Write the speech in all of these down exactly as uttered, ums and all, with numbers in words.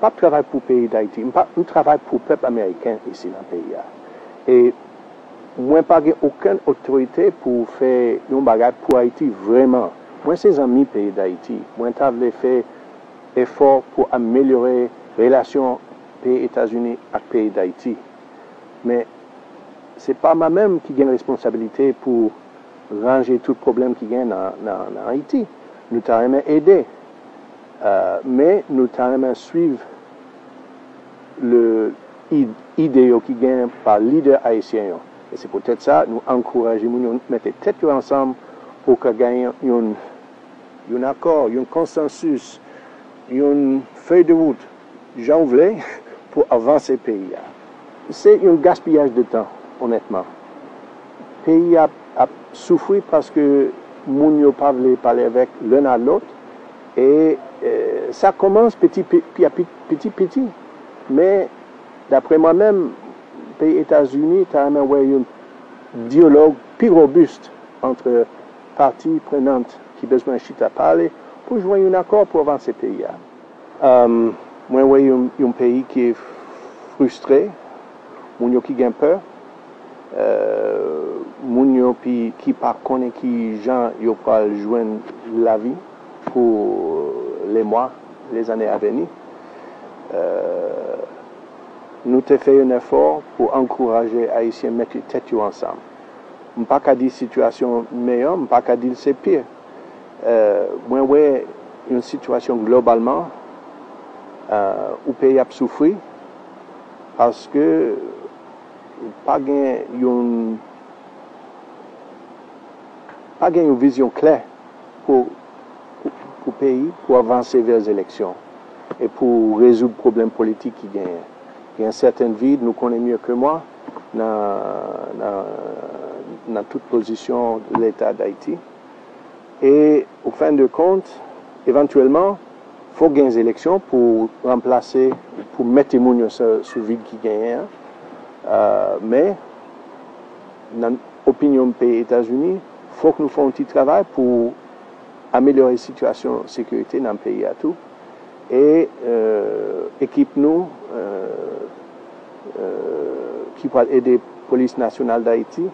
p ap travay pou peyi Dayiti, m pa, m travay pou pèp ameriken isi nan peyi a. E mwen pa gen okenn otorite pou fè yon bagay pou Ayiti vrèman. Mwen se zanmi peyi Dayiti. Mwen ta vle fè efò pou amelyore relasyon peyi Etazini ak peyi Dayiti. Men, se pa mwen menm ki gen responsabilite pou ranje tout pwoblèm ki gen nan, nan, nan Ayiti. Nou ta renmen ede, euh, men nou ta renmen swiv le, id, ide yo ki gen pa lidè ayisyen yo. E se poutèt sa, nou ankouraje moun yo mete tèt yo ansanm pou ka genyen yon, yon akò, yon konsansis, yon fèy de wout, jan w vle, pou avanse peyi a. Se yon gaspiyaj de tan, onètman. Peyi a ap soufri paske moun yo pa vle pale avèk l'un à l'autre. E, e sa kòmanse piti, pi, pi, pi, piti, piti. Men, daprè mwen menm, peyi Etazini ta renmen wè yon dyalòg pi robis ant pati prenant ki bezwen chita pale pou jwenn yon akò pou avanse peyi a. Mwen wè yon, yon peyi ki fristre, moun yo ki gen pè, moun yo pi, ki pa konnen ki jan yo pral jwenn lavi pou le mwa, le zane a veni. Nou te fè yon efò pou ankouraje Ayisyen mete tèt yo ansanm. M pa ka di sitiyasyon meyè, m pa ka di l se pi. Mwen wè yon sitiyasyon globalman, ou peyi ap soufri paske pa gen yon, pa gen yon vizyon klè pou, pou, pou peyi, pou avanse vè eleksyon e pou rezoud pwoblèm politik ki genyen. Gen sèten vid, nou konnen mye ke mwa, nan, nan, nan tout pozisyon Leta Dayiti. E, au fin de compte, evantyèlman, fòk gen eleksyon pou ranplase, pou mete moun yo sou, sou vid ki genyen an. Men, nan opinyon peyi Etazini, fòk nou fè yon ti travay pou amelyore sitiyasyon sekirite nan peyi a tou. E ekip nou ki pral ede Polis Nasyonal Dayiti,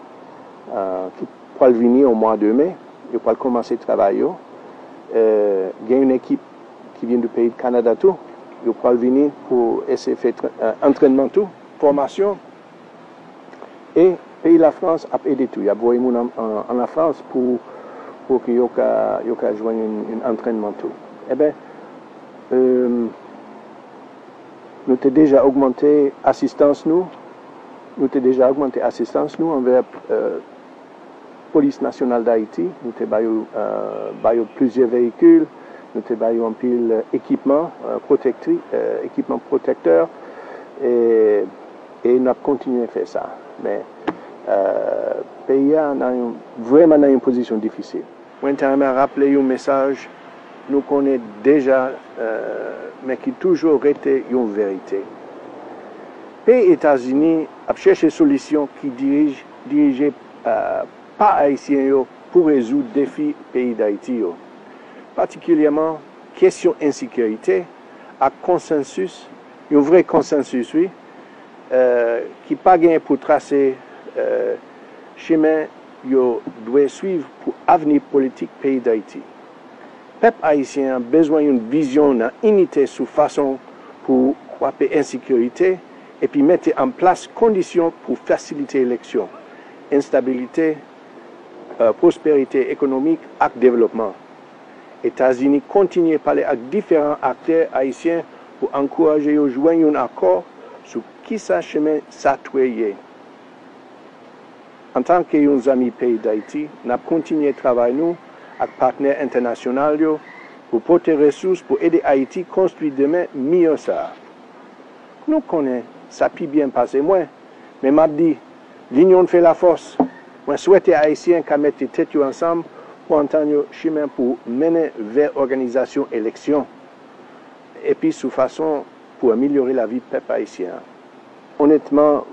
ki pral vini o mwa de me, yo pral kòmanse travay yo. Gen yon ekip ki vin de peyi Kanada tou, yo pral vini pou eseye fè antrènman tou, fòmasyon. E peyi Lafrans ap ede tou. Y ap voye moun an, an, an Lafrans pou, pou ke yo ka, yo ka jwenn yon, yon antrènman tou. Eben, nou te deja ogmante asistans nou. Nou te deja ogmante asistans nou anvè Polis Nasyonal Dayiti. Nou te ba yo, ba yo plizyè veyikil. Nou te ba yo anpil ekipman pwotektri, ekipman pwotektè. E e n ap kontinye fè sa. Men peyi a nan yon, vrèman nan yon pozisyon difisil. Mwen ta renmen raple yon mesaj nou konnen deja, men ki toujou rete yon verite. Peyi Etazini ap chèche solisyon ki dirije pa Ayisyen yo pou rezoud defi peyi Dayiti yo, patikilyèman kesyon ensekirite ak konsansis, yon vre konsansis, wi, ki pa gen pou trase chemen yo dwe swiv pou avni politik peyi Dayiti. Pèp ayisyen an bezwen yon vizyon nan inite sou fason pou kwape ensekirite epi mete an plas kondisyon pou fasilite eleksyon, estabilite, pwosperite ekonomik ak devlopman. Etazini kontinye pale ak diferan aktè ayisyen pou ankouraje yo jwenn yon akò sou kisa chemen sa dwe ye. Antanke yon zanmi peyi Dayiti, n ap kontinye travay nou ak patnè entènasyonal yo pou pote resous pou ede Ayiti konstwi demen miyò sa a. Nou konnen sa pi byen pase mwen, men m ap di, l'union fait la force. Mwen swete Ayisyen ka mete tèt yo ansanm pou antann yo chemen pou mennen vè òganizasyon eleksyon, epi sou fason pou amelyore lavi pèp ayisyen an. Onètman,